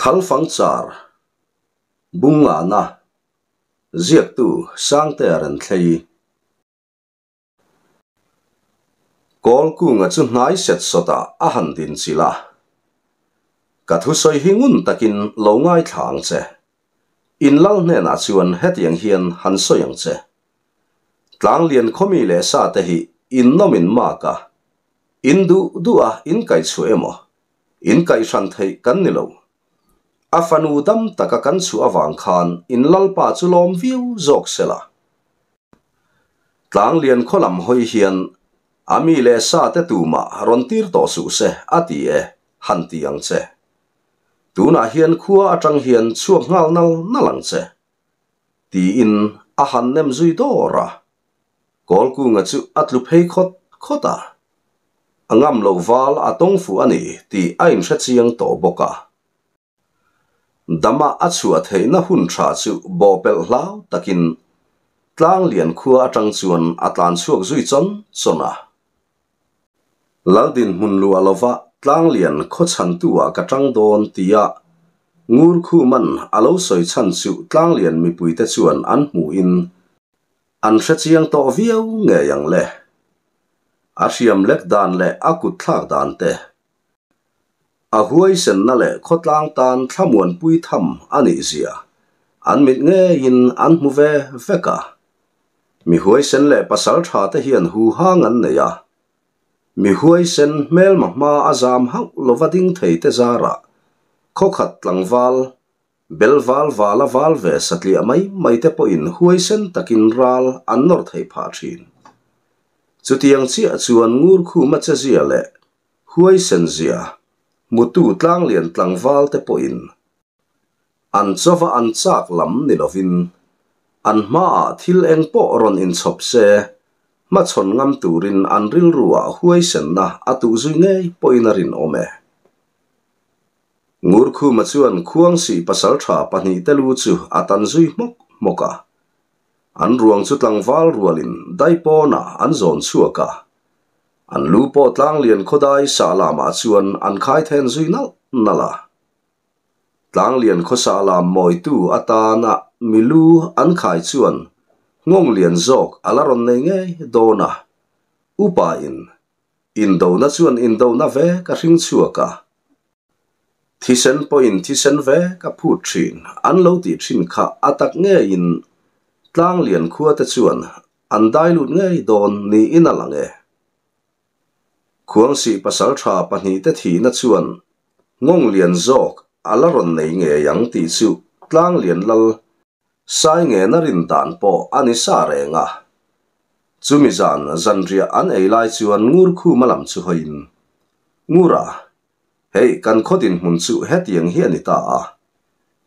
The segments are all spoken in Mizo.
Thalfang char Bungana Ziaktu Sangtea Renthlei Kawlkunga chu hnai set sawtah a han din chilh a, Ka thusawi hi ngun takin lo ngaithla ang che. In lal hnenah chuan hetiang hian han sawi ang che. Tlanglian khawmi leh sa te hi in nawmin mak a, in duh duh a in kaihchhuah emaw, in kaihhran theih kan ni lo. A fanu dam taka kan chhuah avang khan in lalpa chu lawm viau zawk sela. Tlanglian khaw lam hawi hian a mi leh sa te tumah rawn tir tawh suh se a ti e, han ti ang che. Tunah hian khua atang hian chhuak nghal nal nal ang che. Tiin a han nem zui dawr a. Kawlkunga chu a tlu phei khawt khawt a. A ngam loh val a tawng fuh a ni tih a inhre chiang tawh bawk a. Dama a chhuah theihna hun tha chu bawhpelh hlau takin Tlanglian khua atang chuan a tlan chhuak zui chawn chawn a. Lal dinhmun luah lova Tlanglian khaw chhantu-ah ka tang dawn tia Ngurkhuman a lo sawi chhan chu Tlanglian mipuite chuan an hmuhin an hre chiang tawh viau ngei ang le. A hriam lek dan leh a kut thlak dan te. A huaisenna leh khawtlang tan thlamuanpui tham a nih zia an mit ngeiin an hmu ve vek a. Mi huaisen leh pasal tha te hian huhang an nei a. Mi huaisen hmelma hma a zam hauh lova ding thei te zarah khawkhat tlangval, bel val vala val ve satliah mai mai te pawhin huaisen takin ral an nawr theih phah thin. Chutiang chiah chuan Ngurkhuma chezia leh Huaisen zia, hmutu tlanglian tlangval te pawhin an chauva an chak lam ni lovin an hmaah thil eng pawh rawn inchhawp se, hmachhawn ngam turin an rilruah huaisenna a tuh zui ngei pawhin a rinawm e. Ngurkhuma chuan Khuangsih pasaltha pahnihte lu chu a tan zui hmawk hmawk a. An ruang chu tlangval rualin daipawnah an zawn chhuak a. An lu pawh tlanglian khawdai sah lamah chuan an khai then zui nalh nalh a. Tlanglian khawsah lam mawitu atana mi lu an khai chuan nghawng lian zawk a la rawn nei ngei dawn a. Upa in indona chuan indona ve ka hring chhuak a. Thisen pawhin thisen ve ka phut thin an lo tih thin kha a tak ngeiin tlanglian khua te chuan An dai lut ngei dawn niin a lang e. Khuangsih pasaltha pahnihte thihna chuan nghawng lian zawk a la rawn nei ngei ang tih chu Tlanglian Lal Saingena rin dan pawh a ni sa reng a. Chumi zan zanriah an ei lai chuan Ngurkhuma lam chu hawiin, Ngura, hei kan khaw dinhmun chu hetiang hi a ni ta a.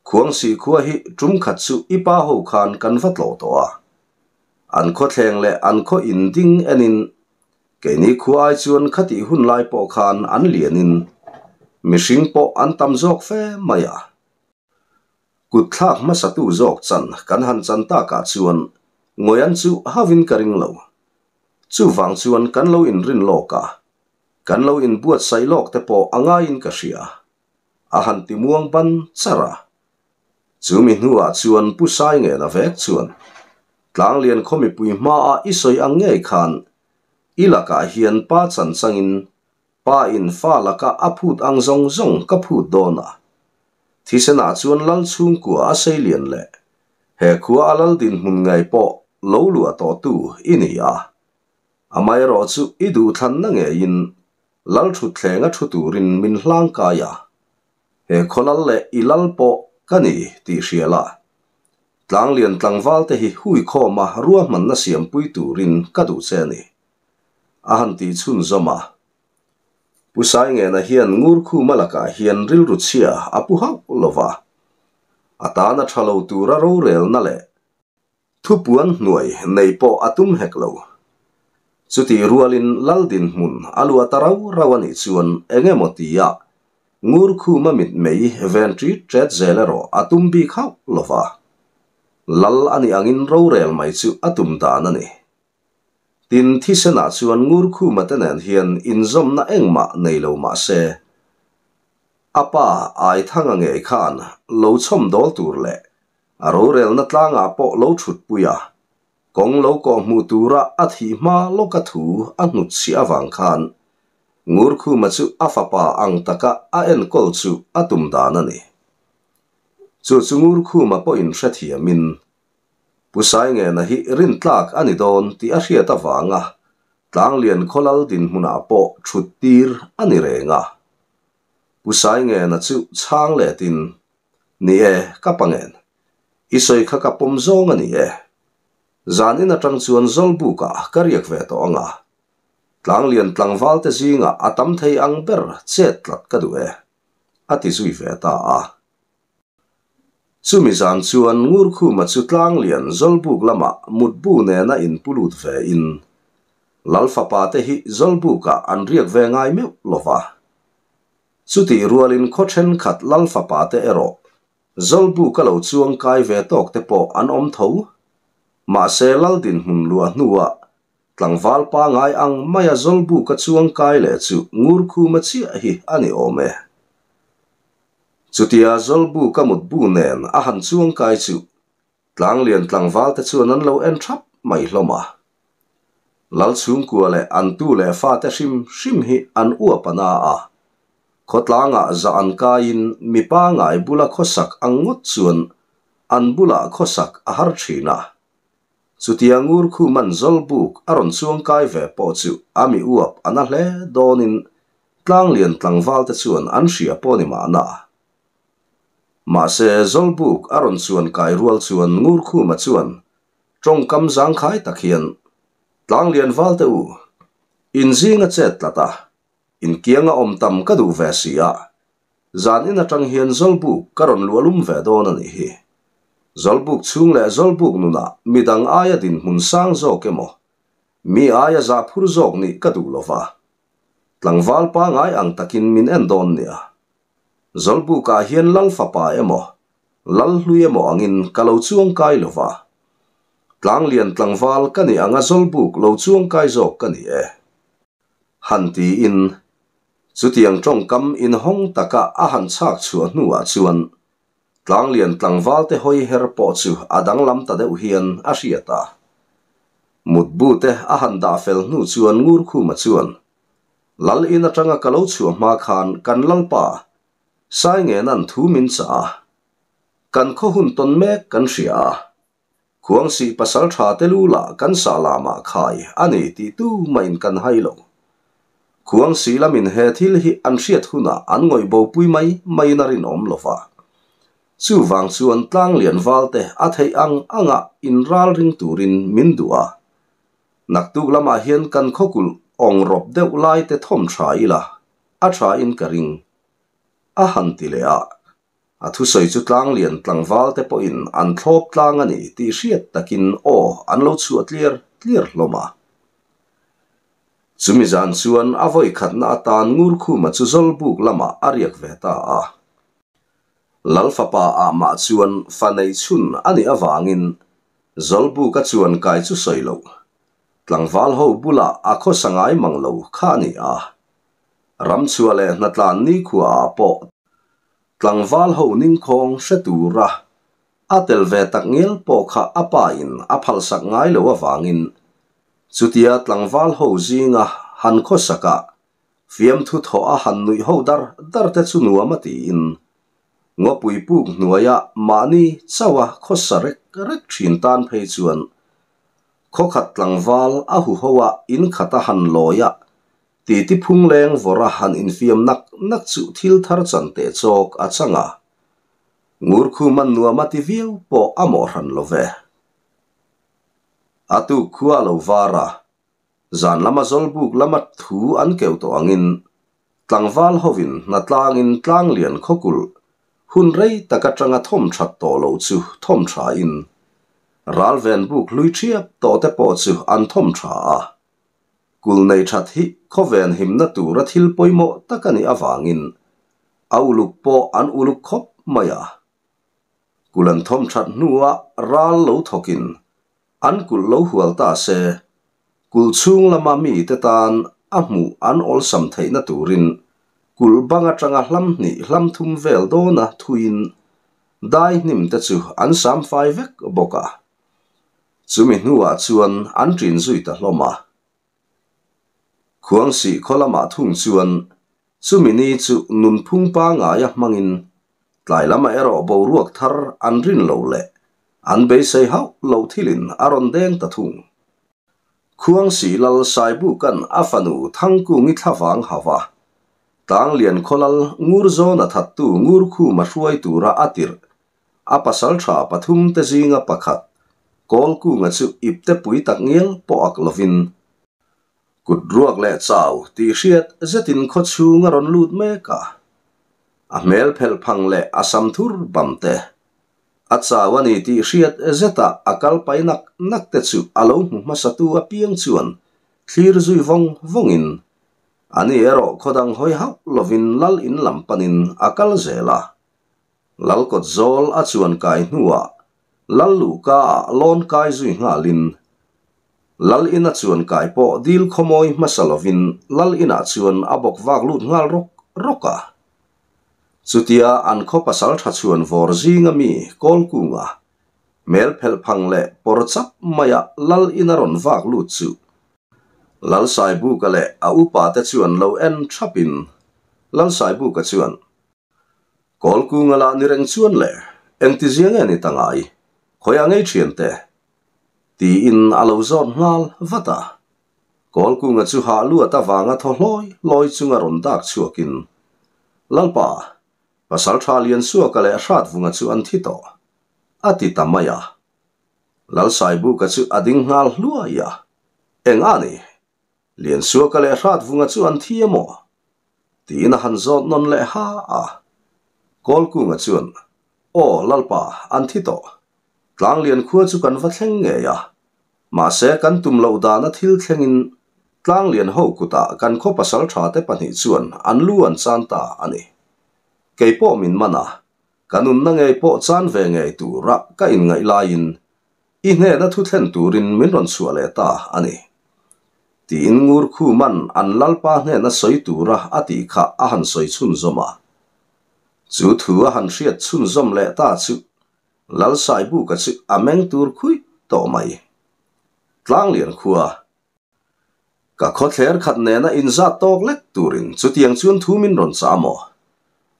Khuangsih khua hi tum khat chu i pa ho khan kan va tlawh tawh a. An khaw thleng leh an khaw in ding enin keini khua ai chuan khatih hun lai pawh khan an lianin mihring pawh an tam zawk fe mai a. Kut thlak hmasatu zawk chan kan han chan takah chuan ngawian chu hauhin ka ring lo. Chuvang chuan kan lo inrin lawk a, kan lo inbuatsaih lawk te pawh a ngaiin ka hria. A han ti muang ban char a. Chu mi hnuah chuan Pu Saingena vek chuan, Tlanglian khaw mipui hmaah i sawi ang ngei khan i lakah hian pa chan changin pa in fa lakah a phut ang zawng zawng ka phut dawn a. Thisenah chuan lal chhungkua a sei lian leh he khua a lal dinhmun ngei pawh lo luah tawhtu i ni a. Amaherawhchu i duhthlanna ngeiin Lal thutthleng a thu turin min hlang kai a, he khaw lal leh i lal pawh ka ni tih hria la. Tlanglian tlangval te hi hui khawma ruahmanna siampui turin ka duh che a ni. A han tih chhunzawm a. Pu Saingena hian Ngurkhuma lakah hian rilru chhia a pu hauh lo va, a tana tha lo tura rorelna leh Thupuan hnuai nei pawh a tum hek lo. Chutih rualin Lal dinhmun a luah ta rau rau a nih chuan eng emaw tia Ngurkhuma mitmei ven ṭit ṭet zel erawh a tum bik hauh lo va. Lal a nih angin rorel mai chu a tum dan a ni. Tin, thisenah chuan Ngurkhuma te nen hian inzawmna engmah nei lo mah se. A pa Aithanga ngei khan lo chhawmdawl tur leh a rorelna tlangah pawh lo thutpui a, kawng lo kawhhmuh tura a thih hma lawka thu a hnutchhiah avang khan Ngurkhuma chu a fapa ang taka a enkawl chu a tum dan a ni. Chu chu Ngurkhuma pawhin hrethiamin Pu Saingena hi rintlak a ni dawn tih a hriat avanga Tlanglian khawlal dinhmunah pawh thut tir a ni reng a. Pu Saingena chu chhang letin, Ni e, ka pangen. I sawi kha ka pawm zawng a ni e. Zanin atang chuan Zawlbukah ka riak ve tawh ang a. Tlanglian tlangvalte zingah a tam thei ang ber chet tlat ka duh e, a ti zui ve ta a. Chumi zan chuan Ngurkhuma chu Tlanglian Zawlbuk lamah mutbu nena inpu lut ve in, Lal fapa te hi Zawlbukah an riak ve ngai meuh lo va. Chutih rualin khaw thenkhat Lal fapa te erawh Zawlbuka lo chuang kai ve tawk te pawh an awm tho. Mahse Lal dinhmun luah hnuah tlangval pangai ang maia Zawlbuka chuang kai leh chu Ngurkhuma chiah hi a ni awm e. Chutia Zawlbuka mutbu nen a han chuang kai chu Tlanglian tlangval te chuan an lo en thap mai hlawm a. Lal chhungkua leh an tu leh fate hrim hrim hi an uap a na a. Khawtlangah zah an kaiin mi pangai bula khawsak ang ngawt chuan an bulah khawsak a har thin a. Chutia ngur khuman Zawlbuk a rawn chuang kai ve pawh chu a mi uap a na hle dawnin Tlanglian tlangval te chuan an hria pawh ni mahna. Mahse, Zawlbuk a rawn chuan kai rual chuan Ngurkhuma chuan tawngkam zangkhai tak hian, Tlanglian valte u, in zinga chet tlat a, in kianga awm tam ka duh ve si a, zan in atang hian Zawlbuk ka rawn luahlum ve dawn a nih hi. Zawlbuk chhung leh Zawlbuk nunah midang aia dinhmun sang zawk emaw, mi aia zahphur zawk nih ka duh lova, tlangval pangai ang takin min en dawn nia. Zawlbukah hian Lal fapa emaw, Lal hlui emaw angin ka lo chuang kai lo va. Tlanglian tlangval ka nih anga Zawlbuk lo chuang kai zawk ka ni e. Han tiin, chutiang tawngkam inhawng taka a han chhak chhuah hnuah chuan Tlanglian tlangvalte hawi her pawh chu a danglam ta deuh hian a hriat a. Mutbute a han dah fel hnu chuan Ngurkhuma chuan, Lal in atanga ka lo chhuah hma khan kan Lalpa Saingena'n thu min chah a, kan khaw hun tawn mek kan hria a, Khuangsih pasal tha te lu lah kan sah lamah khai a ni tih tu mahin kan hai lo. Khuangsih lamin he thil hi an hriat hunah an ngawih bopui mai maiin a rinawm lo va. Chuvang chuan Tlanglian valte a theih ang anga inralring turin min duh a. Naktuk lamah hian kan khawkulh awng rawp deuh lai te thawm tha ila, a tha in ka ring. A han ti leh a, a thusawi chu tlanglian tlangval te pawhin an thlawp tlang a ni tih hriat takin aw an lo chhuah tliar tliar hlawm a. Chumi zan chuan a vawi khatna atan Ngurkhuma chu Zawlbuk lamah a riak ve ta a. Lal fapa ah mah chuan fa neih chhun a nih avangin Zawlbuka chuan kai chu sawi loh. Tlangval ho bulah a khawsa ngai mang lo kha a ni a. Ramchhuah leh hnatlan nikhua ah pawh tlangval ho ningkhawng hre tura a tel ve tak ngial pawh kha a pa in a phalsak ngai lo avangin chutia tlangval ho zinga han khawsakah Fiamthu thawh a han nuih ho dar dar te chu nuam a tiin ngawpui puk hnuaia mahni chauha khawsa rek rek thin tan phei chuan khawkhat tlangval a hu ho a in khat a han lawi a titi phung leng vawrh a han infiam nak nak chu thil thar chan teh chawk a chang a, Ngurkhum an nuam a ti viau pawh a mawh hran lo ve. A tuk khua a lo var a, Zan lama Zawlbuk lama thu an keu tawh angin tlangval hovin hnatlangin tlanglian khawkulh hun rei tak atanga thawm that tawh loh chu thawm thain ralven buk hlui thiap tawh te pawh chu an thawm tha a. Kulh nei that hi khawven himna tura thil pawimawh tak a nih avangin a uluk pawh an uluk khawp mai a. Kulh an thawm that hnuah ral lo thawkin An kulh lo hual ta se, kulh chhung lama mite tan a hmuh an awlsam theihna turin Kulh bang atanga hlam hnih hlam thum vel dawna thuiin dai hnim te chu an sam fai vek bawk a. Chumi hnuah chuan an ṭin zui ta hlawm a. Khuangsih khaw lamah thung chuan chumi ni chu nunphung pangaia hmangin tlai lamah erawh boruak thar an rin lo leh an beisei hauh lo thilin a rawn deng ta thung. Khuangsih lal Saibuka'n a fanu Thangkungi thlavang hauh a, Tlanglian khaw lal Ngurzawna thattu Ngurkhuma hruai tura a tirh A pasalṭha pathumte zinga pakhat, Kawlkunga chu ipte pui tak ngial pawh ak lovin, kut ruak leh chau tih hriat zetin khaw chhung a rawn lut mek a. A hmel phelh phang leh a sam thur bam te, a chau a ni tih hriat zeta a kal pai nak nak te chu a lo hmu hmasatu apiang chuan thlir zui vawng vawngin, ani erawh khaw dang hawi hauh lovin lal in lam panin a kal zel a. Lal kawt zawl a chuan kai hnuah Lal luhka ah lawn kai zui nghalin Lal ina chuan kai pawh dil khawmawi hmasa lovin Lal inah chuan a bawk vak lut nghal rawk rawk a. Chutia an khaw pasal tha chhuan vawr zinga mi Kawlkunga hmel phelh phang leh pawr chap maia Lal ina rawn vak lut chu Lal Saibuka leh a upa te chuan lo en thapin Lal Saibuka chuan Kawlkunga lah ni reng chuan le, engti zia nge ni ta ngai, khawiah ngei thian te? Tiin a lo zawt nghal vat a. Kawlkunga chu hah luat avanga thaw hlawi hlawi chunga rawn dak chhuakin, Lalpa, Pasaltha Liansuaka leh Hratvunga chu an thi tawh, a ti ta mai a. Lalsaibuka chu a ding nghal hluai a, Eng a ni? Liansuaka leh Hratvunga chu an thi emaw? Tiin a han zawt nawn leh ha a. Kawlkunga chuan, Aw, Lalpa, an thi tawh. Tlanglian khua chu kan va thleng ngei a. Mahse, kan tum loh dana thil thlengin Tlanglian ho kutah kan khaw pasal thate pahnih chuan an lu an chan ta a ni. Kei pawh min man a, ka nunna ngei pawh chan ve ngei tura ka inngaih laiin I hnena thu thlen turin min rawn chhuah leh ta a ni. Tiin Ngur Khuman an Lalpa hnena sawi tura a tih kha a han sawi chhunzawm a. Chu thu a han hriat chhunzawm leh ta chu Lal Saibuka chu a meng tur khuih tawh mai. Tlanglian khua. Ka khawthler khat nena inzat tawk lek turin chutiang chuan thu min rawn chah a maw?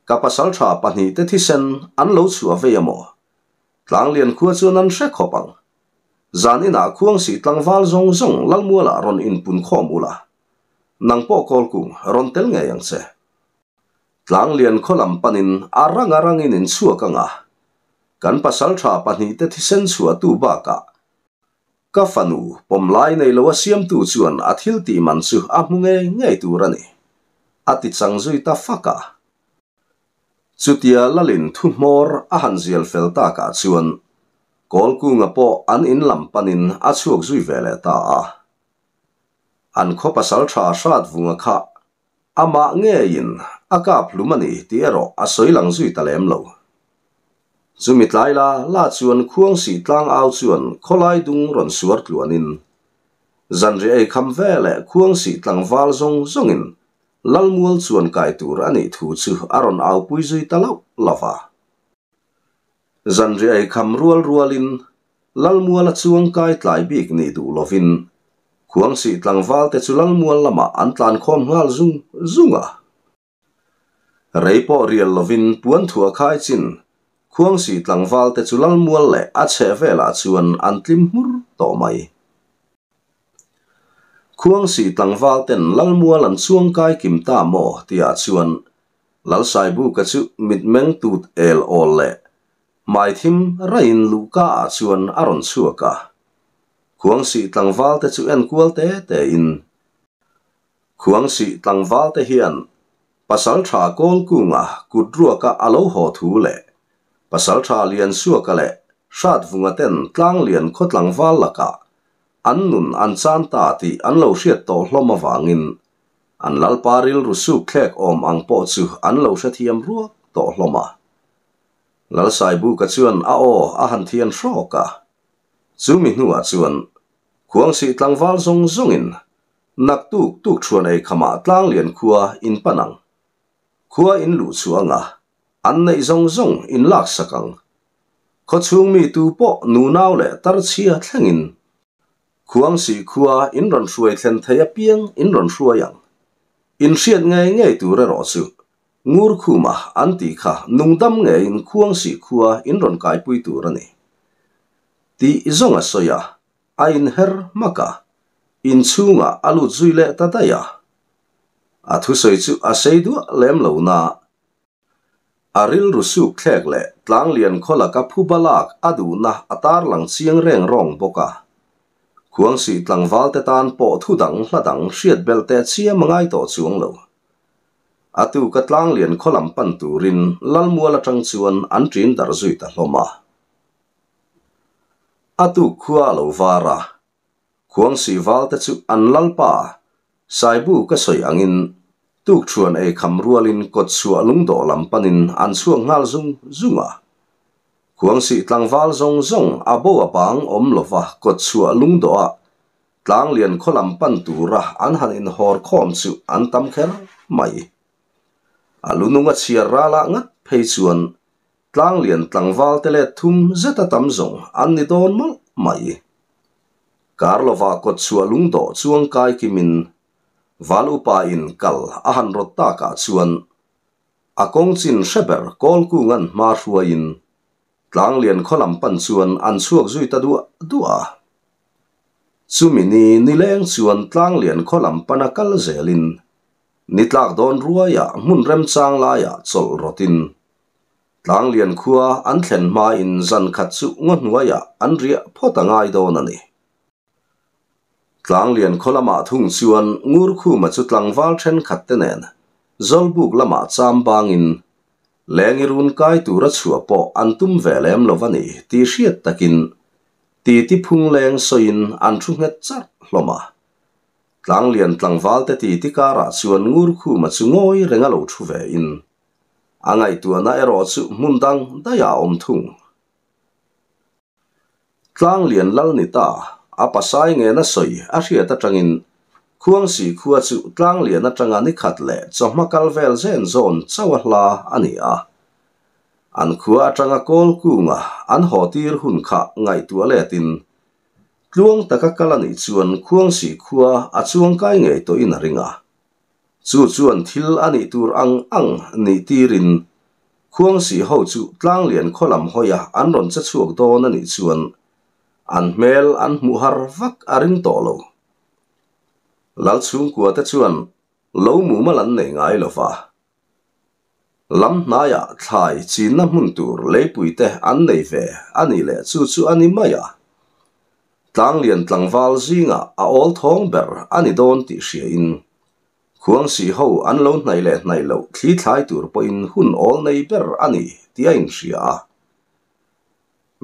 Ka pasaltha pahnihte thisen an lo chhuah vei a maw? Tlanglian khua chuan an hre khawp ang. Zan inah khuangsih tlangval zawng zawng Lalmualah rawn inpun khawm ula. Nang pawh Kawlkung rawn tel ngei ang che. Tlanglian khaw lam panin a rang a rangin in chhuak ang a. Kan pasaltha pahnihte thisen chhuahtu bakah Ka fanu, pawmlai nei lo a siamtu chuan a thil tih man chu a hmu ngei ngei tur a ni, a ti chang zui ta fak a. Chutia Lalin thu hmawr a han zial fel takah chuan Kawlkunga pawh an in lam panin a chhuak zui ve leh ta a. An khaw pasal tha Hratvunga kha Amah ngeiin a kap hlum a ni tih erawh a sawi lang zui ta lem lo. Chumi tlai la la chuan Khuangsih tlang au chuan khawlai dung rawn suar tluanin zanriah ei kham ve leh Khuangsih tlangval zawng zawngin Lalmual chuan kai tur a nih thu chu a rawn aupui zui ta lauh lauh va. Zanriah ei kham rual rualin Lalmuala chuang kai tlai bik nih duh lovin Khuangsih tlangvalte chu Lalmual lamah an tlan khawm nghal zung zung a. Rei pawh rial lovin puan thuah khai chin Khuangsih tlangvalte chu Lalmual leh a chheh velah chuan an tlim hmur tawh mai. Khuangsih tlangvalten Lalmual an chuang kai kim ta maw tihah chuan Lalsaibuka chu mitmeng tut el awl leh Hmaithim raiin luhka ah chuan a rawn chhuak a. Khuangsih tlangval te chu en kual te te in. Khuangsih tlangval te hian Pasal tha Kawlkunga kut ruaka a lo haw thu leh Pasal tha Liansuaka leh Hratvunga ten Tlanglian khaw tlangval lakah an nun an chan ta tih an lo hriat tawh hlawm avangin an Lalpa rilru suk thlek awm ang pawh chu an lo hrethiam ruak tawh hlawm a. Lalsaibuka chuan a aw a han thian hrawk a. Chu mi hnuah chuan Khuangsih tlangval zawng zawngin naktuk tuk thuan ei khamah Tlanglian khua in pan ang. Khua in luh chhuah anga an neih zawng zawng in laksak ang. Khawchhung mi tu pawh nunau leh tarchhia thlengin Khuangsih khua in rawn hruai thlen thei apiang in rawn hruai ang. In hriat ngei ngei tur erawh chu Ngurkhuma an tih kha nungdam ngeiin Khuangsih khua in rawn kaipui tur a ni. Tih zawng a sawi a, a inher hmak a, inchhungah a lut zui leh ta daih a. A thusawi chu a sei duah lem lo na. A rilru suk thlek leh Tlanglian khaw laka phuba lak a duhna a tarlang chiang reng rawng bawk a. Khuangsih tlangvalte tan pawh thu dang hla dang hriat belh teh chiam a ngai tawh chuang lo. A tuka Tlanglian khaw lam pan turin Lalmual atang chuan an ṭin darh zui ta hlawm a. A tuk khua a lo var a, Khuangsih valte chu an lalpa Saibu ka sawi angin tukṭhuan ei kham rualin kawtchhuah lungdawh lam panin an chhuak nghal zung zung a. Khuangsih tlangval zawng zawng a bo a bang awm lova kawtchhuah lungdawhah tlanglian khaw lam pan tura an han inhawr khawm chu an tam kher mai. A lunung a chhiar ralah ngat phei chuan Tlanglian tlangval te let thum zeta tam zawng an ni dawn mawlh mai. Karlova kawtchhuah lungdawh chuang kai kimin Val upa in kal a han rawt takah chuan a kawng chin hre ber Kawlkunga'n hma hruaiin Tlanglian khaw lam pan chuan an chhuak zui ta duah duah a. Chumi ni nileng chuan Tlanglian khaw lam pana kal zelin ni tlak dawn ruaiah hmun remchang laiah chawlh rawtin Tlanglian khua an thlen hmain zan khat chu ngaw hnuaiah an riah phawt a ngai dawn a ni. Tlanglian khaw lamah thung chuan Ngurkhuma chu tlangval thenkhat te nen Zawlbuk lamah cham bangin Lengi run kai tura chhuah pawh an tum ve lem lo a ni tih hriat takin titi phung leng sawiin an thu nghet charh hlawm a. Tlanglian tlangval te titi karah chuan Ngurkhuma chu ngawi reng a lo thu ve in A ngaihtuahna erawh chu hmun dang daih ah a awm thung. Tlanglian lal ni ta, a pasai ngena sawi a hriat atangin Khuangsih khua chu Tlanglian atanga ni khat leh chawhma kal vel zen zawn chauh a hla a ni a. An khua atanga kawl kunga an haw tir hun kha ngaihtuah letin tluang taka kal a nih chuan Khuangsih khua a chuangkai ngei tawhin a ring a. Chu chuan thil a nih tur ang ang nih tirin Khuangsih ho chu Tlanglian khaw lam hawia an rawn che chhuak dawn a nih chuan an hmel an hmuh har vak a ring tawh lo. Lal chhungkua te chuan lo mumal an nei ngai lo va. Lam hnaiah thlai chinna hmun tur leipui te an nei ve a nih leh chu chu a ni mai a. Tlanglian tlangval zingah a awl thawng ber a ni dawn tih hriain Khuangsih ho an lo hnaih leh hnaih loh thli thlai tur pawhin hun awl nei ber a ni tih a inhria a.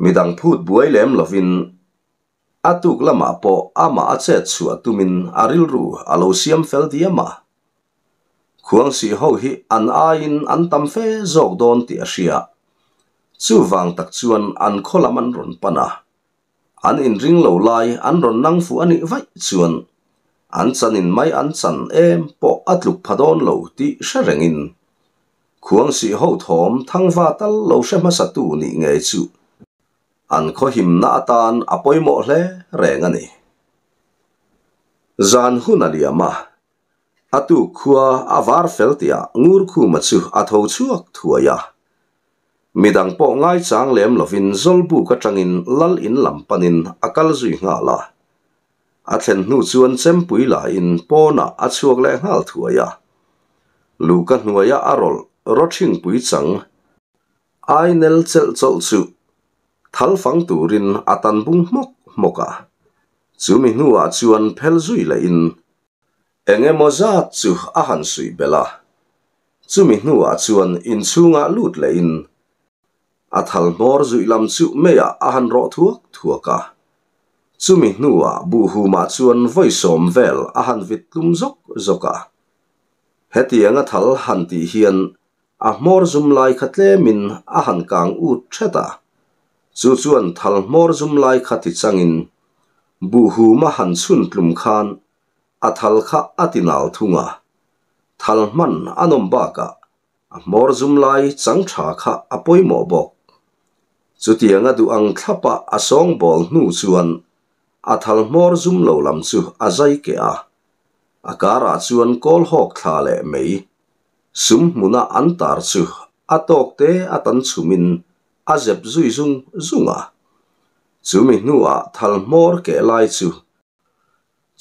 Midang phut buai lem lovin A tuk lamah pawh amah a chet chhuah tumin a rilru a lo siam fel diam a. Khuangsih ho hi an aiin an tam fe zawk dawn tih a hria. Chuvang tak chuan an khaw lam an rawn pan a. An inring lo lai an rawn nang fuh a nih vaih chuan an chanin mai an chan em pawh a tluk pha dawn lo tih hre rengin Khuangsih ho thawm thangva tal lo hre hmasatu nih ngei chu An khawhimna atan a pawimawh hle reng a ni. Zan hun a liam a, a tuk khua a var fel tihah Ngurkhuma chu a tho chhuak thuai a. Midang pawh ngaichang lem lovin Zawlbuk atangin Lal in lam panin a kal zui nghal a. A thlen hnu chuan chempui lain pawnah a chhuak leh nghal thuai a. Luhka hnuaia a rawlh rawthingpui chang Ainel chelh chawlh chu thal fang turin a tan bung hmawk hmawk a, chumi hnuah chuan phel zui lehin eng emaw zat chu a han suih belh a, chumi hnuah chuan inchhungah lut lehin a thal hmawr zuih lam chu meiah a han rawh thuak thuak a, chumi hnuah buhhumah chuan vawi sawm vel a han vit tlum zawk zawk a, hetianga thal han tih hian A hmawr zum lai kha tlemin a han kang ut thet a, chu chuan thal hmawr zum lai kha ti changin buhhum a han chhun tlum khan a thal kha a ti nal thung a, thal hman a nawm bakah A hmawr zum lai chang tha kha a pawimawh bawk. Chutianga duh ang thlapa a sawngbawl hnu chuan a thal hmawr zum lo lam chu a zai keh a. A karah chuan kawl hawk thla leh mei sum hmuna an tar chu a tawk te a tan chhumin a zep zui zung zung a. Chumi hnuah thal hmawr keh lai chu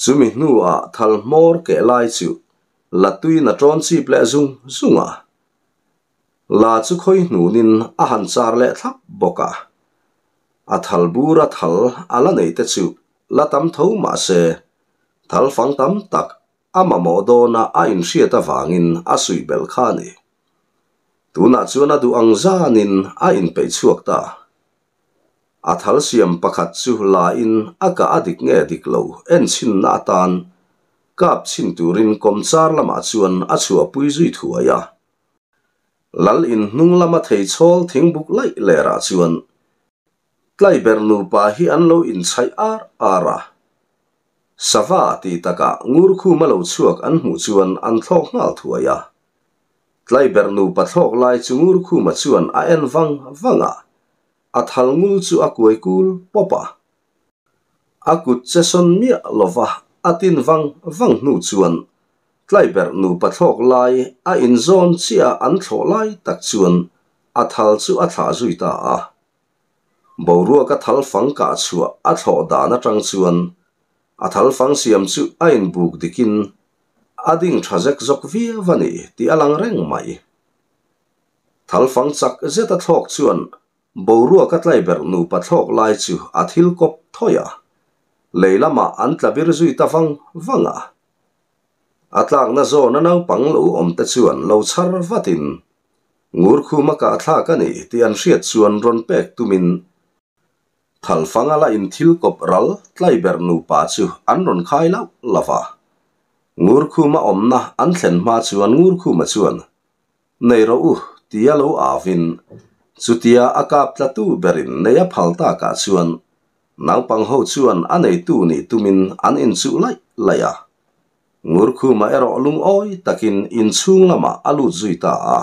Chumi hnuah thal hmawr keh lai chu la tuin a tawn chip leh zung zung a. La chu khawi hnunin a han char leh thlap bawk a. A thal bura thal a la nei te chu la tam tho mah se, thal fang tam tak a mamawh dawna a inhriat avangin a suih belh kha a ni. Tunah chuan a duh ang zanin a inpeih chhuak ta. A thal siam pakhat chu la in a kah a dik nge dik lo en chhinna atan kap chhin turin kawmchar lamah chuan a chhuahpui zui thuai a. Lal in hnung lama thei chhawl thingbuk laih lerah chuan Tlaiberh nupa hi an lo inchhaih ar ar a. Sava tih takah Ngurkhuma lo chhuak an hmuh chuan an thlawk nghal thuai a. Tlaiberh nupa thlawk lai chu Ngurkhuma chuan a en vang vang a, a thal ngul chu a kuai kul pawp a. A kut che sawn miah lova a tin vang vang hnu chuan Tlaiberh nupa thlawk lai a inzawn chiah an thlawh lai tak chuan a thal chu a thlah zui ta a. Boruak a thal fang kah chhuah a thlawh dan atang chuan a thal fang siam chu a inbuk dikin a ding tha zek zawk viau a ni tih a lang reng mai. Thal fang chak zet a thlawk chuan boruak a tlaiberh nupa thlawk lai chu a thil kawp thawi a, lei lamah an tla bir zui ta vang vang a. A tlakna zawna naupang lo awm te chuan lo chhar vatin Ngurkhuma kah thlak a ni tih an hriat chuan rawn pek tumin Thalfanga la inthil kawp ral Tlaiberh nupa chu an rawn khai lauh lauh a. Ngurkhuma awmna an thlen hma chuan Ngurkhuma chuan, Nei rawh u tia lo avin chutia a kap tlatu berin nei a phal takah chuan naupang ho chuan a neitu nih tumin an inchuh laih laih a. Ngurkhuma erawh lungawi takin inchhung lamah a lut zui ta a.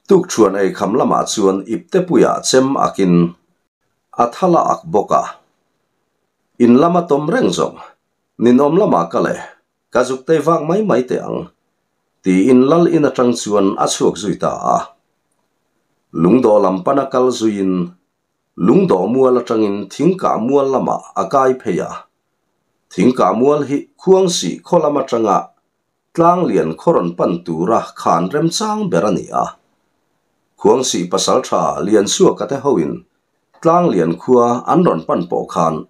Tukṭhuan eikham lamah chuan iptepuiah chem akin a thal a ak bawk a. In lama tawm reng zawng, ninawm lamah ka le, ka zuk tei vak mai mai teh ang, tiin lal in aṭang chuan a chhuak zui ta a. Lungdawh lam pana kal zuiin Lungdawh mual aṭangin Thingkah mual lamah a kai phei a. Thingkah mual hi Khuangsih khaw lam aṭanga Tlanglian khaw rawn pan tura khan remchang ber a ni a. Khuangsih pasalṭha Liansuaka te hoin Tlanglian khua an rawn pan pawh khan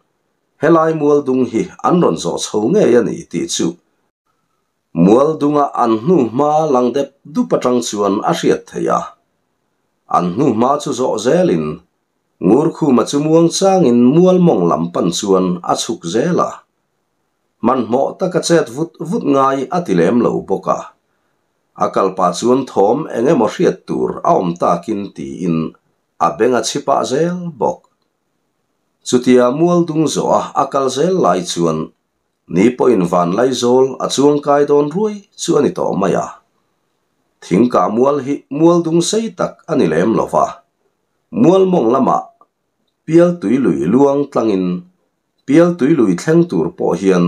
helai mual dung hi an rawn zawh chho ngei a ni tih chu Mual dunga an hnu hma lang dep dup aṭang chuan a hriat theih a. An hnu hma chu zawh zelin Ngurkhuma chu muang changin mual mawng lam pan chuan a chhuk zel a. Hmanhmawh taka chet vut vut ngai a ti lem lo bawk a. A kal pah chuan thawm eng emaw hriat tur a awm takin tiin a beng a chhi pah zel bawk. Chutia mual dung zawh a a kal zel lai chuan Ni pawhin van Laizawl a chuangkai dawn ruai chu a ni tawh mai a. Thingkah mual hi mual dung sei tak a ni lem lo va. Mual mawng lamah Pialtui lui luang tlangin Pialtui lui thleng tur pawh hian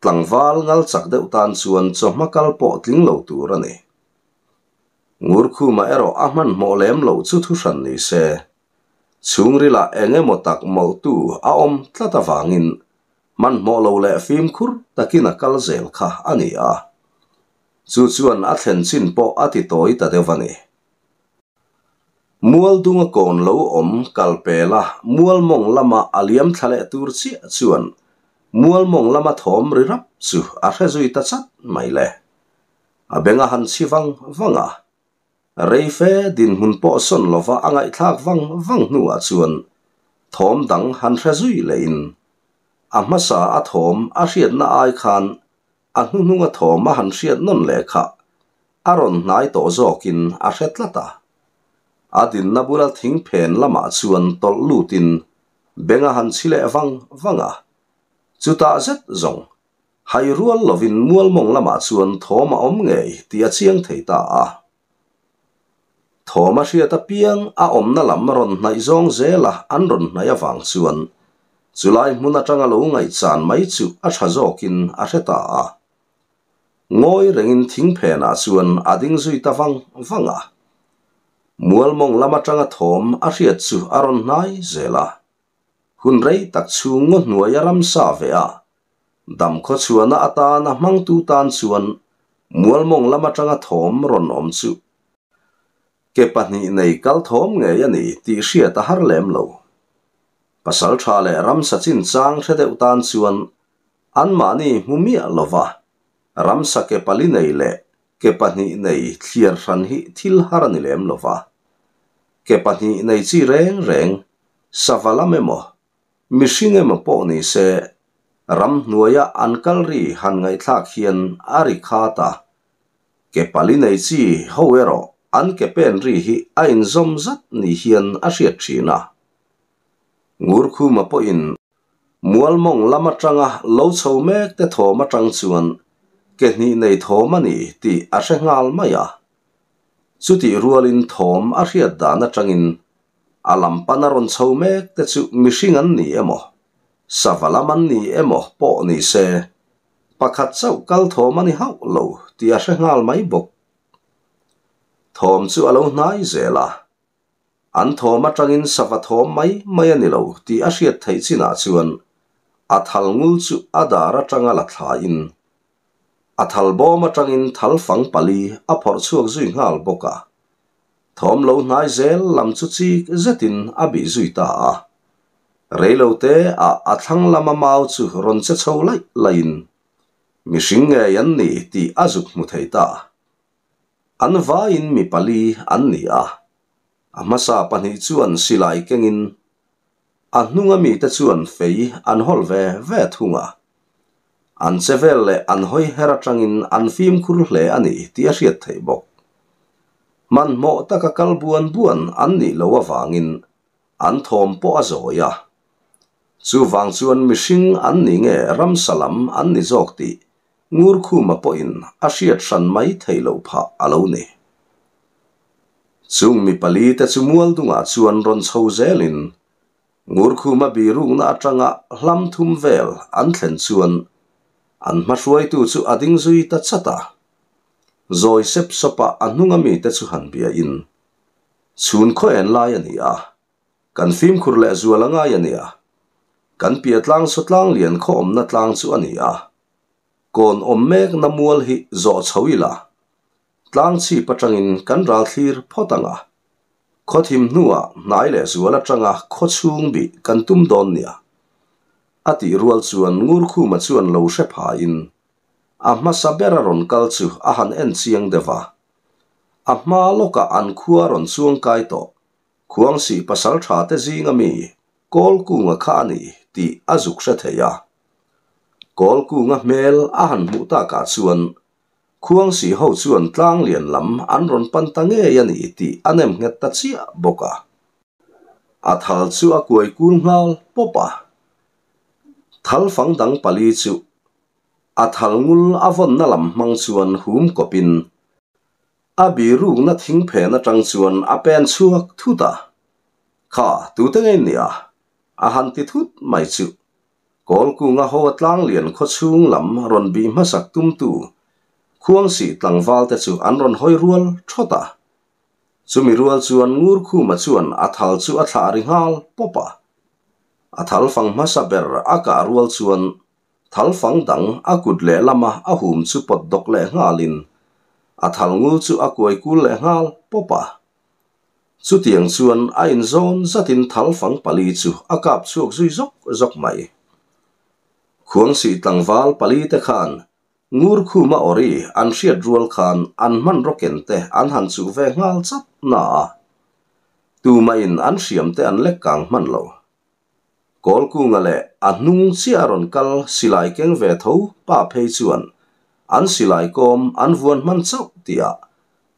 tlangval ngal chak deuh tan chuan chawhma kal pawh tling lo tur a ni. Ngurkhuma erawh a hmanhmawh lem loh chu thuhran ni se. Chhungrilah eng emaw tak mawlhtu a awm tlat avangin hmanhmawh lo leh fimkhur takin a kal zel kha a ni a. Chu chuan a thlen chin pawh a ti tawi ta deuh a ni. Mual dunga kawn lo awm kal pela mual mawng lama a liam thla leh tur chiah chuan mual mawng lama thawm ri rap chu a hre zui ta chat mai le. A beng a han chhi vang vang a. Reife dinhmun pawh sawn lova a ngaihthlak vang vang hnuah chuan thawm dang han hre zui lehin a hmasa a thawm a hriatna ai khan a hnuhnunga thawm a han hriat nawn leh kha a rawn hnai tawh zawkin a hre tlat a. A dinna bula thing phen lamah chuan tawlh lutin beng a han chhi leh vang vang a, chutah zet zawng. Hai rual lovin mualmawng lamah chuan thawm a awm ngei tih a chiang thei ta a. Thawm a hriat apiang a awmna lam rawn hnaih zawng zela an rawn hnaih avang chuan chulai hmun atanga lo ngaihchan mai chu a tha zawkin a hre ta a. Ngawi rengin thing phenah chuan a ding zui ta vang vang a. Mualmawng lam atanga thawm a hriat chu a rawn hnai zel a. Hun rei tak chhung ngaw hnuaia ramsa ve a, dam khawchhuahna atana hmangtu tan chuan mualmawng lam atanga thawm rawn awm chu ke pahnih nei kal thawm ngei a ni tih hriat a har lem lo. Pasal tha leh ramsa chinchang hre deuh tan chuan anmahni hmu miah lova ramsa ke pali nei leh ke pahnih nei thliar hran hi thil har a ni lem lova. Ke pahnih nei chi reng reng sava lam emaw, mihring emaw pawh ni se, ramhnuaia an kal ri han ngaihthlak hian a ri khat a. Ke pali nei chi ho erawh an ke pen ri hi a inzawm zat ni hian a hriat thin a. Ngurkhuma pawhin Mualmawng lam atanga lo chho mek te thawm atang chuan ke hnih nei thawm a ni tih a hre nghal mai a. Chutih rualin thawm a hriat dan atangin a lam pan a rawn chho mek te chu mihring an ni emaw, sava lam an ni emaw pawh ni se, pakhat chauh kal thawm a ni hauh lo tih a hre nghal mai bawk. Thawm chu a lo hnai zel a. An thawm atangin sava thawm mai mai a ni lo tih a hriat theih chinah chuan a thal ngul chu a dar atanga la thlaiin a thal bawm atangin thal fang pali a phawrh chhuak zui nghal bawk a. Thawm lo hnai zel lam chu chik zetin a bih zui ta a. Reilote ah a thlang lama mau chu rawn che chho laih laihin mihring ngei an ni tih a zuk hmu thei ta. An vaiin mi pali an ni a, a hmasa pahnih chuan silai kengin a hnunga mite chuan fei an hawl ve ve thung a. An che vel leh an hawi her atangin an fimkhur hle a ni tih a hriat theih bawk. Hmanhmawh taka kal buan buan an nih loh avangin an thawm pawh a zawi a. Chuvang chuan mihring an ni nge ramsa lam an ni zawk tih Ngurkhuma pawhin a hriat hran mai theih loh phah a lo ni. Chung mi pali te chu Mualdungah chuan rawn chho zelin Ngurkhuma birukna atanga hlam thum vel an thlen chuan an hmahruaitu chu a ding zui ta chat a. Zawi sep sawpa a hnunga mite chu han biain, Chhun khaw en lai a ni a, kan fimkhur leh zual a ngai a nia. Kan piah tlang saw tlang lian khaw awmna tlang chu a ni a, kawn awm mekna mual hi zawh chho ila, Tlang chhip atangin kan ral thlir phawt ang a, khaw thim hnuah hnai leh zual atanga khaw chhung bih kan tum dawn nia. A tih rual chuan Ngurkhuma chuan lo hre phain a hmasa ber a rawn kal chu a han en chiang deuh a. A hma lawkah an khua rawn chuang kai tawh Khuangsih pasal tha te zinga mi Kawlkunga kha a ni tih a zuk hre thei a. Kawlkunga hmel a han hmuh takah chuan Khuangsih ho chuan tlang lian lam an rawn pan ta ngei a ni tih a nem nghet ta chiah bawk a. A thal chu a kuai kul nghal pawp a. Thal fang dang pali chu a thal ngul a vawnna lam hmang chuan hum kawpin a birukna thing phen atang chuan a pen chhuak thut a. Kha, tute ngei nia? A han ti thut mai chu Kawlkunga ho a tlanglian khawchhung lam rawn bih hmasak tumtu Khuangsih tlangval te chu an rawn hawi rual thawt a. Chumi rual chuan Ngurkhuma chuan a thal chu a thlah ri nghal pawp a. A thal fang hmasa ber a kah rual chuan thal fang dang a kut lehlama a hum chu pawt dawk leh nghalin a thal ngul chu a kuai kul leh nghal pawp a. Chutiang chuan a inzawn zatin thal fang pali chu a kap chhuak zui zawk zawk mai. Khuangsih tlangval pali te khan Ngurkhuma awri an hriat rual khan an hmanraw ken te an han chuh ve nghal chat na a, tumahin an hriam te an lek kang hman lo. Kawlkunga leh a hnung chiah a rawn kal silai keng ve tho pa phei chuan an silai kawm an vuan hman chauh tihah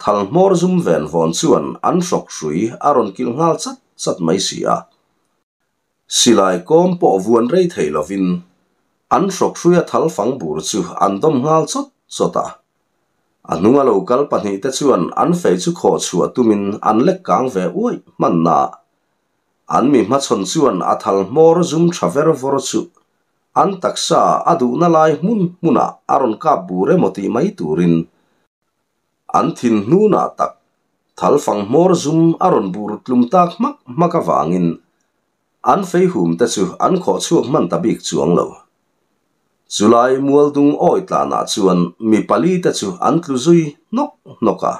thal hmawr zum ven vawn chuan an hrawk hrui a rawn kilh nghal chat chat mai si a. Silai kawm pawh vuan rei thei lovin An hrawk hruia thal fang bur chu an dawm nghal chawt chawt a. A hnunga lo kal pahnihte chuan an fei chu khawh chhuah tumin an lek kang ve uaih hman na. An mi hmachhawn chuan a thal hmawr zum tha ver vawr chu an taksa a duhna lai hmun hmunah a rawn kap bur emaw tih mai turin an thin hnunah tak thal fang hmawr zum a rawn bur tlum tak hmak hmak avangin An feihum te chu an khawh chhuak hman ta bik chuang lo. Chulai mualdung awi tlanah chuan mi pali te chu an tlu zui hnawk hnawk a.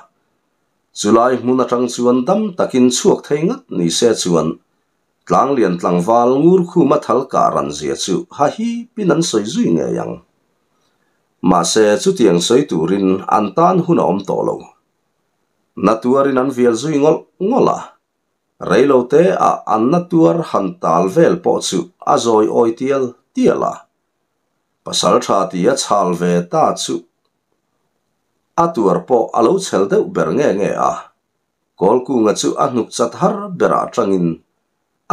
Chulai hmun atang chuan dam takin chhuak thei ngat ni se chuan Tlanglian tlangval ngur khuma thal kah ran zia chu ha hipin an sawi zui ngei ang. Mahse chutiang sawi turin an tan hun a awm tawh lo. Na tuarin an vial zui ngawlh ngawlh a. Reilote ah an na tuar han tal vel pawh chu a zawi awi tial tial a. Pasal tha ti a chhal ve ta chu a tuar pawh a lo chhel deuh ber nge nge a. Kawlkunga chu a hnuk chat har berah tangin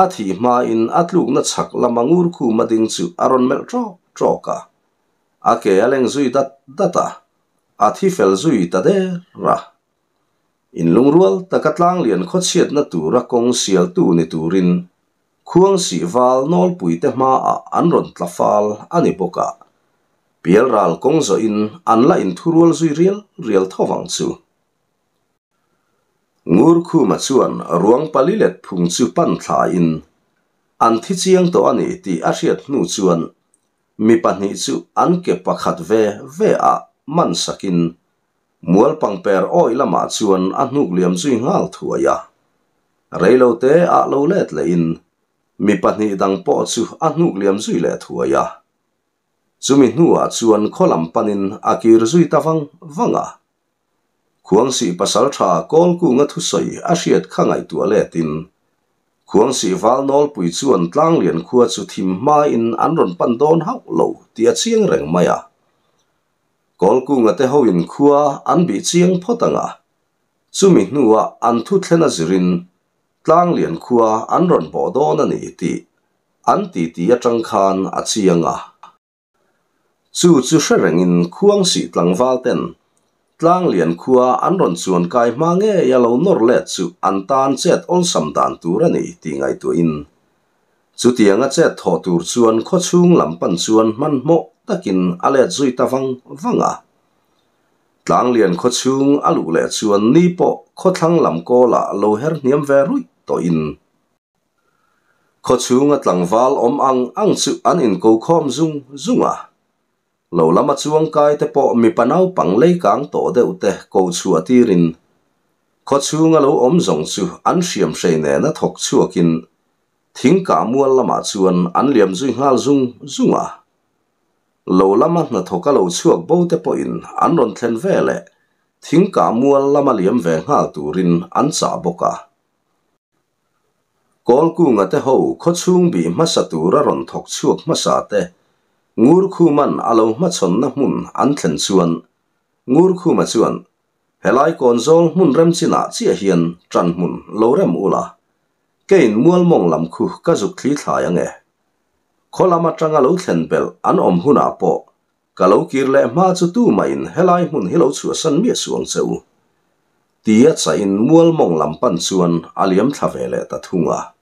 a thih hmain a tlukna chhak lama ngur khuma ding chu a rawn melh ṭawk ṭawk a. A ke a leng zui dat dat a, a thi fel zui ta der a. Inlungrual taka tlanglian khawchhiatna tura kawng sialtu ni turin Khuangsih val nawlpuite hmaah an rawn tla fal a ni bawk a, pialral kawng zawhin an la inthurual zui rial rial tho vang chu. Ngurkhuma chuan ruang pali let phung chu pan thlain an thi chiang tawh a ni tih a hriat hnu chuan mi pahnih chu an ke pakhat ve ve ah man sakin Mual pangper awih lamah chuan a hnuk liam zui nghal thuai a. Reilote ah lo let lehin mi pahnih dang pawh chu a hnuk liam zui leh thuai a. Chumi hnuah chuan khaw lam panin a kir zui ta vang vang a. Khuangsih pasaltha Kawlkunga thusawi a hriat kha ngaihtuah letin Khuangsih val nawlpui chuan Tlanglian khua chu thim hmain an rawn pan dawn hauh lo tih a chiang reng mai a. Kawlkunga te hoin khua an bih chiang phawt ang a, chumi hnuah an thuthlena zirin Tlanglian khua an rawn bawh dawn a ni tih an titi atang khan a chiang a. Chu chu hre rengin Khuangsih tlangval ten Tlanglian khua an rawn chuan kai hma ngei a lo nawr let chu an tan chet awlsam dan tur a ni tih ngaihtuahin Chutianga chet thawh tur chuan khawchhung lam pan chuan hmanhmawh takin a let zui ta vang vang a. Tlanglian khawchhung a luh leh chuan ni pawh khawthlang lam kawlah lo her hniam ve ruih tawhin khawchhunga tlangval awm ang ang chu an inko khawm zung zung a. Lo lama chuangkai te pawh mipa naupang leikang tawh deuh te ko chhuah tirin khawchhunga lo awm zawng chu an hriam hrei nena thawk chhuakin thingkah mual lamah chuan an liam zui nghal zung zung a. Lo lama hnathawka lo chhuak bo te pawhin an rawn thlen veleh thingkah mual lama liam ve nghal turin an chah bawk a. Kawlkunga te ho khawchhung bih hmasa tura rawn thawk chhuak hmasa te Ngurkhuman a lo hmachhawnna hmun an thlen chuan Ngurkhuma chuan helai kawnzawl hmun rem chinah chiah hian ṭan hmun lo rem ula, keiin mualmawng lam khu ka zuk thli thlai ange. Khaw lam aṭanga lo thlen belh an awm hunah pawh Ka lo kir leh hma chu tumahin helai hmun hi lo chhuahsan miah suh ang che u. Tia chahin Mualmawng lam pan chuan a liam thla ve leh ta thung a.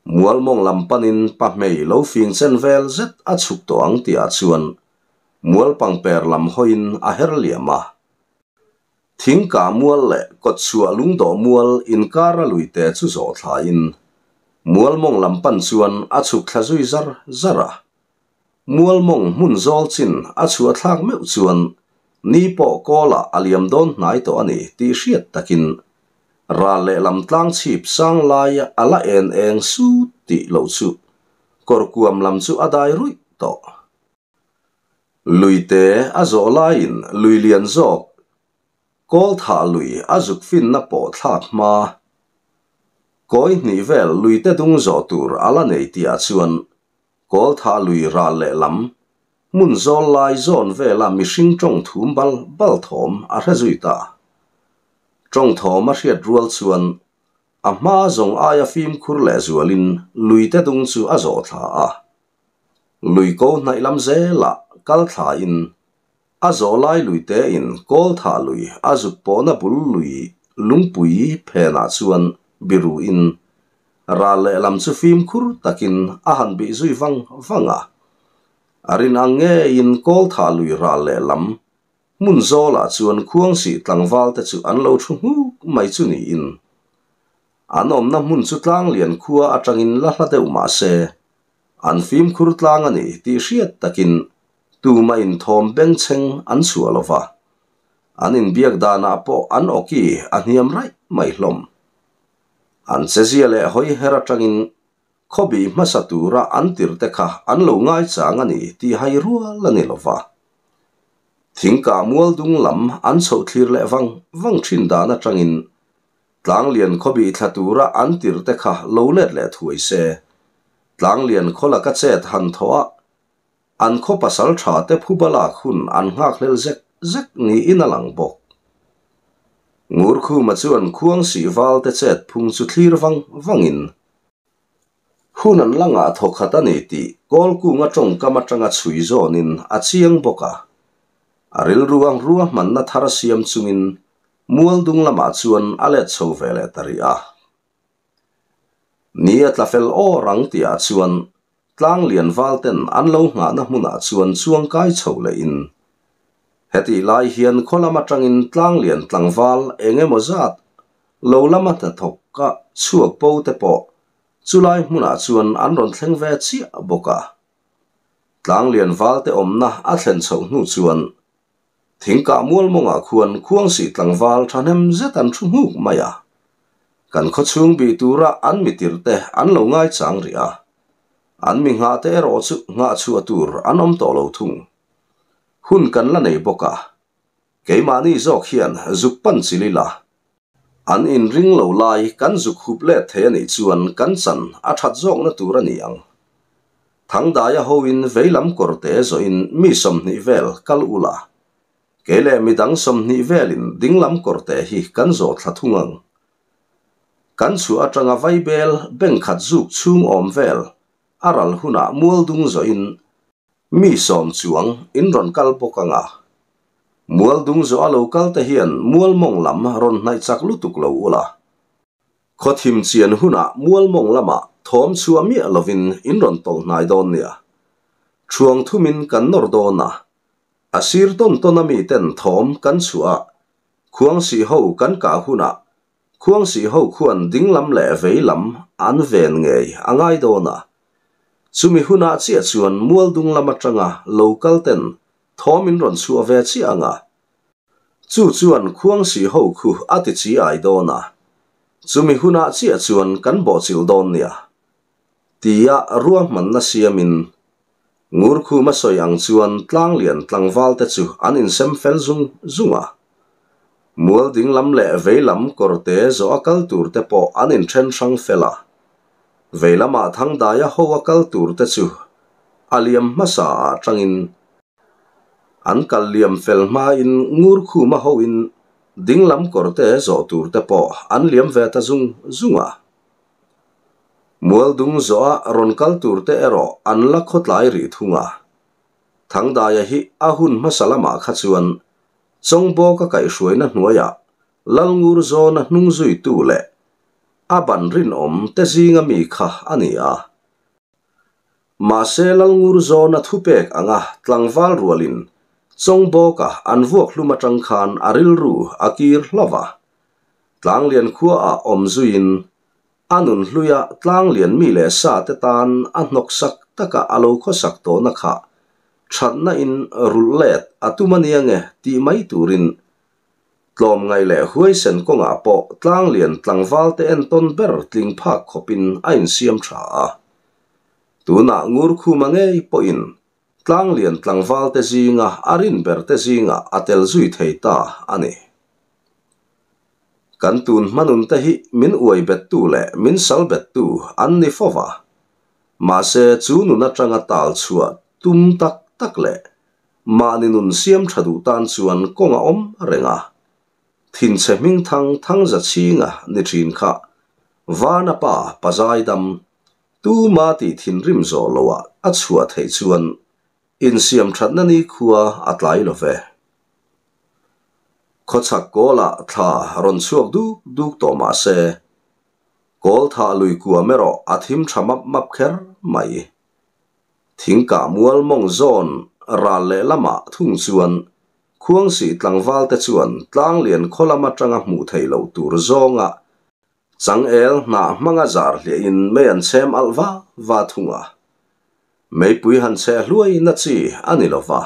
Mualmawng lam panin pahmei lo fing chen vel zet a chhuk tawh ang tihah chuan Mualpangper lam hawiin a her liam a. Thingkah mual leh kawtchhuah lungdawh mual inkara luite chu zawh thlain Mualmawng lam pan chuan a chhuk thla zui zar zar a. Mualmawng hmun zawl chin a chhuah thlak meuh chuan ni pawh kawlah a liam dawn hnai tawh a ni tih hriat takin ral lehlam tlang chhip sang laia a la en eng sut tih loh chu kawrkuam lam chu a dai ruih tawh. Luite a zawh laiin lui lian zawk Kawlthah lui a zuk finna pawh thlak hma kawi hnih vel luite dung zawh tur a la nei tihah chuan Kawlthah lui ral lehlam hmun zawl lai zawn vela mihring tawng thum bal bal thawm a hre zui ta. Tawng thawm a hriat rual chuan a hma zawng aia fimkhur lehzualin luite dung chu a zawh thla a. Lui ko hnaih lam zelah kal thlain a zawh lai lui tein Kawlthah lui a zuk pawhna bul lui lungpui phenah chuan biruin ral lehlam chu fimkhur takin a han bih zui vang vang a. A rin ang ngeiin Kawlthah lui ral lehlam hmun zawlah chuan Khuangsih tlangval te chu an lo thu nghuk mai chu niin an awmna hmun chu Tlanglian khua atangin la hla deuh mah se an fimkhur tlang a ni tih hriat takin tumah inthawm bengchheng an chhuah lo va, an inbiak danah pawh an awki a hniam raih mai hlawm. An chezia leh hawi her atangin khawbih hmasa tura an tirte kha an lo ngaichang a ni tih hai rual a ni lo va. Thingkah mual dung lam an chhoh thlir leh vang vang thin dan atangin Tlanglian khawbih thla tura an tirte kha lo let leh thuai se. Tlanglian khaw laka chet han thawh a, an khaw pasal tha te phuba lak hun an nghakhlel zek zek niin a lang bawk. Ngurkhuma chuan Khuangsih val te chet phung chu thlir vang vangin, hun an la ngah thaw khat a ni tih Kawlkunga tawngkam atanga chhui zawnin a chiang bawk a. A rilru ang ruahmanna thar siam chungin Mualdung lamah chuan a let chho ve leh ta rih a. Ni a tla fel awr ang tihah chuan Tlanglian valten an lo nghahna hmunah chuan chuangkai chho lehin hetih lai hian khaw lam atangin Tlanglian tlangval eng emaw zat lo lama hnathawk a chhuak bo te pawh chulai hmunah chuan an rawn thleng ve chiah bawk a. Tlanglian valte awmna a thlen chhoh hnu chuan Thingkah mual mawngah khuan Khuangsih tlangval thahnem zet an thu nghuk mai a. Kan khawchhung bih tura an mitirte an lo ngaichang rih a. An mi nghahte erawh chu nghah chhuah tur an awm tawh lo thung. Hun kan la nei bawk a. Keimahni zawk hian zuk pan chil ila. An inring lo lai kan zuk hup let thei a nih chuan kan chan a that zawkna tur a ni ang. Thangdaia hoin veilam kawrte zawhin mi 20 vel kal ula, kei leh midang 20 velin dinglam kawrte hi kan zawh thla thung ang. Kan chhuah atanga vaibel bengkhat zuk chhung awm vel a ral hunah mualdung zawhin Mi 10 chuang in rawn kal bawk ang a. Mual dung zawh a lo kal te hian mual mawng lam rawn hnaih chak lutuk lo ula. Khaw thim chian hunah mual mawng lamah thawm chhuah miah lovin in rawn tawlh hnai dawn nia. Thuang thumin kan nawr dawn a. A sir tawn tawn a miten thawm kan chhuah a, khuangsih ho kan kah hunah Khuangsih ho khuan dinglam leh veilam an ven ngei a ngai dawn a. Chumi hunah chiah chuan mualdung lam atanga lo kal ten thawm in rawn chhuah ve chiah ang a. Chu chuan Khuangsih ho khu a ti chi ai dawn a. Chumi hunah chiah chuan kan bawhchilh dawn nia. Tia ruahmanna siamin Ngurkhuma sawi ang chuan Tlanglian tlangvalte chu an insem fel zung zung a. Mual dinglam leh veilam kawrte zawh a kal turte pawh an inthen hrang fel a. Veilamah Thangdaia ho a kal turte chu a liam hmasa ah tangin an kal liam fel hmain Ngurkhuma hoin dinglam kawrte zawh turte pawh an liam ve ta zung zung a. Mualdung zawha rawn kal turte erawh an la khawtlai rih thung a. Thangdaia hi a hun hmasa lamah kha chuan Chawngbawka kaihhruaina hnuaiah Lalngur zawna hnung zuitu leh a ban rinawm te zinga mi kha a ni a. Mahse Lalngur zawna thupek anga tlangval rualin Chawngbawka an vuak hlum atang khan a rilru a kir hlauh a. Tlanglian khuaah awm zuiin a nun hluia Tlanglian mi leh sa te tan a hnawksak taka a lo khawsak tawhna kha thatna in rulh let a tum a nia nge tih mai turin tlawmngaih leh huaisen kawngah pawh Tlanglian tlangval te entawn ber tling phak khawpin a insiam tha a. Tunah Ngurkhuma ngei pawhin Tlanglian tlangval te zinga a rin ber te zingah a tel zui thei ta a ni. Kan tun hmanun te hi min uai bettu leh min sal bettu an ni fo va. Mahse chu nun atanga tal chhuah tum tak tak leh mahni nun siam tha duh tan chuan kawng a awm reng a. Thinchhe hming thang thang za chhinga ni thin kha Vana pa Pazaidam. Tuma tih thinrim zawh loah a chhuah theih chuan insiam thatna nikhua a tlai lo ve. Khawchhak kawlah thla rawn chhuak duk duk tawh mah se, kawl thah lui kuam erawh a thim tha map map kher mai. Thingkah mual mawng zawn ral lehlamah thung chuan Khuangsih tlangvalte chuan Tlanglian khaw lam atanga hmuh theih loh tur zawnga changel hnah hmanga zar hliahin mei an chhem alh va va thung a. Meipui han cheh hluai na chi a ni lo va,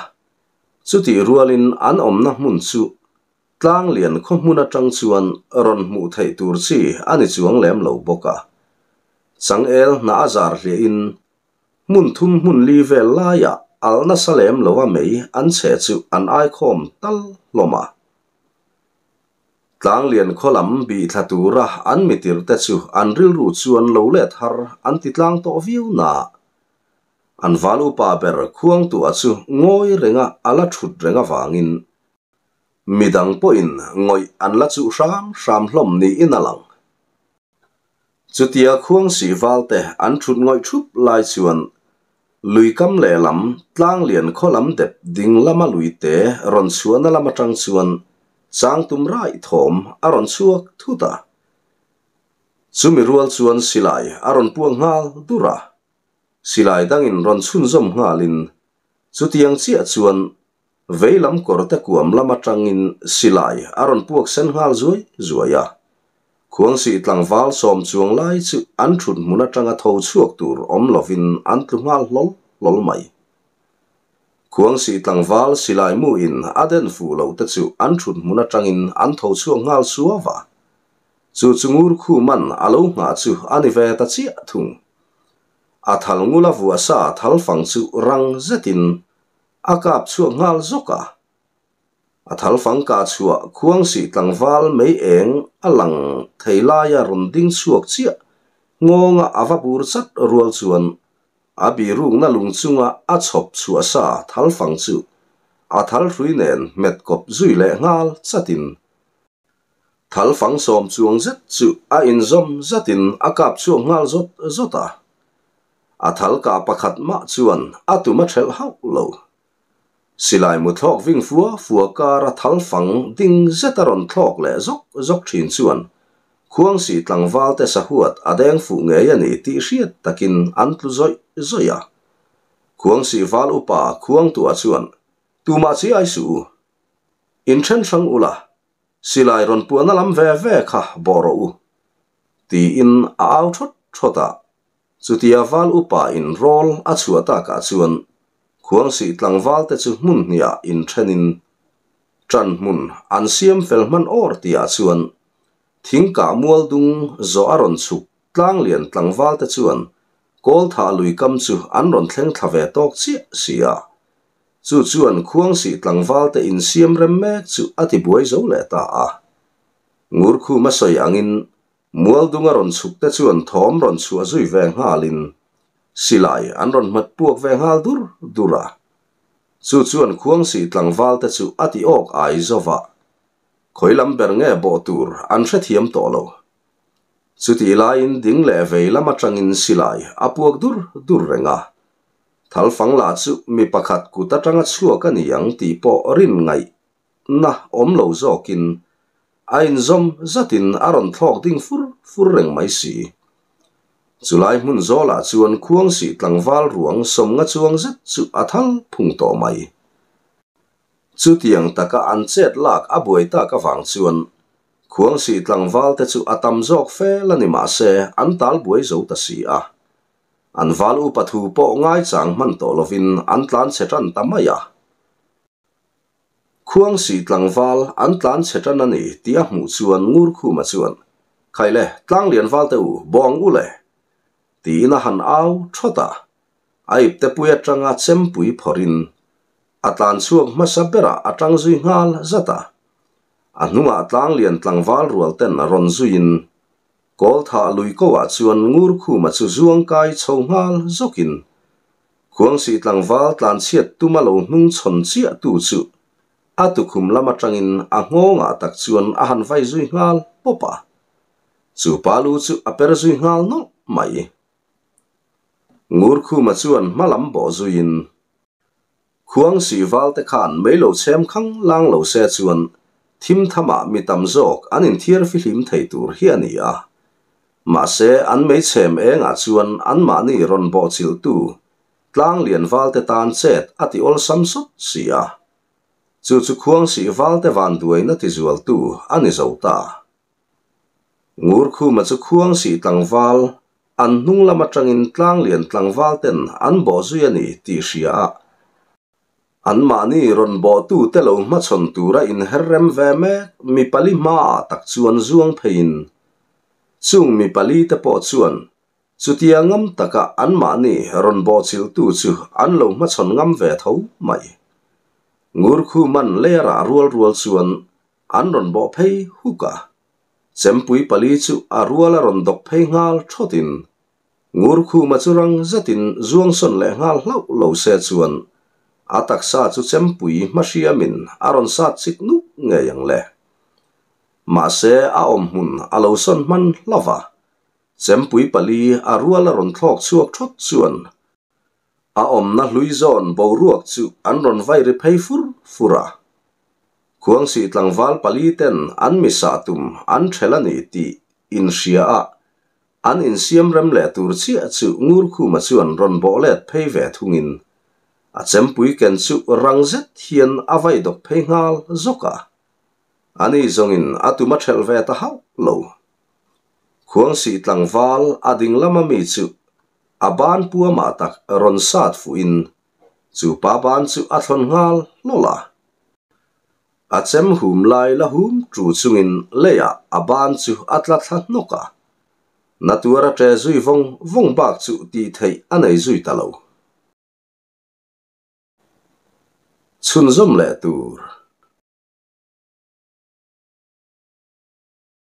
chutih rualin an awmna hmun chu Tlanglian khaw hmun atang chuan rawn hmuh theih tur chi a ni chuang lem lo bawk a. Changel hnah a zar hliahin Hmun thum hmun li vel laiah alh nasa lem lo a mei an chhe chu an aikhawm tal hlawm a. Tlanglian khaw lam bih thla tura an mitirh te chu an rilru chuan lo let har an ti tlang tawh viau na. An val upa ber khuangtuah chu ngawi renga a la thut reng avangin midang pawhin ngawih an la chuh hram hram hlawm niin a lang. Chutia Khuangsih valte an thut ngawih thup lai chuan lui kam lehlam tlanglian khaw lam dep ding lama luite rawn chhuahna lam atang chuan changtum raih thawm a rawn chhuak thut a. Chumi rual chuan silai a rawn puak nghal dur a, silai dangin rawn chhunzawm nghalin chutiang chiah chuan Veilam kawrte kuam lam atangin silai a rawn puak sen nghal zuai zuai a. Khuangsih tlangval sawm chuang lai chu an thut hmun atanga tho chhuak tur awm lovin an tlu nghal hlawl hlawl mai. Khuangsih tlangval silai mu in a den fuh loh te chu an thut hmun atangin an tho chhuak nghal suau a. Chu chu ngur khuman a lo nghah chu a ni ve ta chiah thung. A thal ngula vuah sa thal fang chu rang zetin A kap chhuak nghal zawk a. A thal fang kah chhuah khuangsih tlangval mei eng a lang thei laia rawn ding chhuak chiah ngawnga a va bur chat rual chuan a birukna lung chunga a chhawp chhuah sa thal fang chu a thal hrui nen hmet kawp zui leh nghal chatin thal fang sawm chuang zet chu a inzawm zatin a kap chhuak nghal zawt zawt a. A thal kah pakhat mah chuan a tum a ṭhelh hauh lo. Silai mu thlawk ving fua fua kara thal fang ding zet a rawn thlawk leh zawk zawk ṭhin chuan Khuangsih tlangvalte sahuat a deng fuh ngei a ni tih hriat takin an tlu zawih zawih a. Khuangsih val upa Khuangtuah chuan, Tumah chi ai suh u. Inṭhen hrang ula, silai rawn puahna lam ve ve kha bawh rawh u. Tiin a au ṭhawt ṭhawt a. Chutia val upa in rawl a chhuah takah chuan Khuangsih tlangvalte chu hmun hniah inthenin ṭan hmun an siam fel hman awr tihah chuan thingkah mual dung zawh a rawn chhuk tlanglian tlangvalte chuan Kawlthah lui kam chu an rawn thleng thla ve tawk chiah si a. Chu chuan Khuangsih tlangvalte insiam rem mek chu a tibuai zo leh ta a. Ngurkhuma sawi angin Mualdunga rawn chhuk te chuan thawm rawn chhuah zui ve nghalin silai an rawn hmat puak ve nghal dur dur a. Chu chuan Khuangsih tlangval te chu a ti awk ai zo va. Khawi lam ber nge bawh tur an hrethiam tawh lo. Chutih laiin ding leh vei lam atangin silai a puak dur dur reng a. Thalfang lah chu mi pakhat kut atanga chhuak a ni ang tih pawh rin ngaih na awm lo zawkin a inzawm zatin a rawn thlawk ding fur fur reng mai si. Chulai hmun zawlah chuan Khuangsih tlangval ruang sawmnga chuang zet chu a thal phung tawh mai. Chutiang taka an chet lak a buai tak avang chuan Khuangsih tlangval te chu a tam zawk fel a ni mahse an tal buai zo ta si a. An val upa thu pawh ngaichang hman tawh lovin an tlan chhe tan ta mai a. Khuangsih tlangval an tlan chhe tan a ni tih a hmuh chuan Ngurkhuma chuan, Khaile, tlanglian valte u, bawng u le! tiin a han au thawt a. A iptepui atanga chempui phawrhin a tlan chhuak hmasa berah a tang zui nghal zat a. A hnungah tlanglian tlangval rual ten rawn zuiin Kawlthah lui koah chuan Ngurkhuma chu zuang kai chho nghal zawkin Khuangsih tlangval tlanchhiat tuma lo hnung chhawn chiah tu chu a tukhum lam atangin a nghawngah tak chuan a han vai zui nghal pawp a. Chu pa lu chu a per zui nghal nawlh mai. Ngurkhuma chuan hma lam bawh zuiin, Khuang sih valte khan mei lo chhem khang lang lo se chuan thim thamah mi tam zawk an inthiar fihlim thei tur hi a ni a. Mahse, an mei chhem engah chuan anmahni rawn bawhchilhtu tlang lian valte tan chet a ti awlsam sawt si a. Chu chu khuang sih valte vanduaina tizualtu a ni zo ta. Ngurkhuma chu khuang sih tlangval an hnung lam atangin tlanglian tlangval ten an bawh zui a ni tih hria a, anmahni rawn bawhtu te lo hmachhawn tura inher rem ve mek mi pali hmaah tak chuan zuang pheiin chung mi pali te pawh chuan chutia ngam taka anmahni rawn bawhchilhtu chu an lo hmachhawn ngam ve tho mai. Ngurkhuman leirah rual rual chuan An rawn bawh phei huk a, chempui pali chu a rual a rawn dawk phei nghal thawtin Ngurkhuma chu rang zetin zuang sawn leh nghal hlauh lo se chuan a taksa chu chempui hmahriamin a rawn sat chik nuk ngei ang le. Mahse a awmhmun a lo sawn hman hlauh a, chempui pali a rual a rawn thlawk chhuak thawt chuan A awmna hlui zawn boruak chu an rawn vai ri phei fur fur a. Khuangsih tlangval pali ten an misah tum an ṭhel a ni tih inhria a, an insiam rem leh tur chiah chu Ngurkhuma chuan rawn bawh let phei ve thungin a chempui ken chu rang zet hian a vai dawk phei nghal zawk a. Ani zawngin a tum a ṭhelh ve ta hauh lo. Khuangsih tlangval a ding lama mi chu A ban puamah tak rawn sat fuhin chu pa ban chu a thlawn nghal hlawlh a. A chem hum lai la hum tu chungin leiah a ban chu a tla thla hnawk a. Na tuar a ṭe zui vawng vawng bak chu tih theih a nei zui ta lo. Chhunzawm leh tur.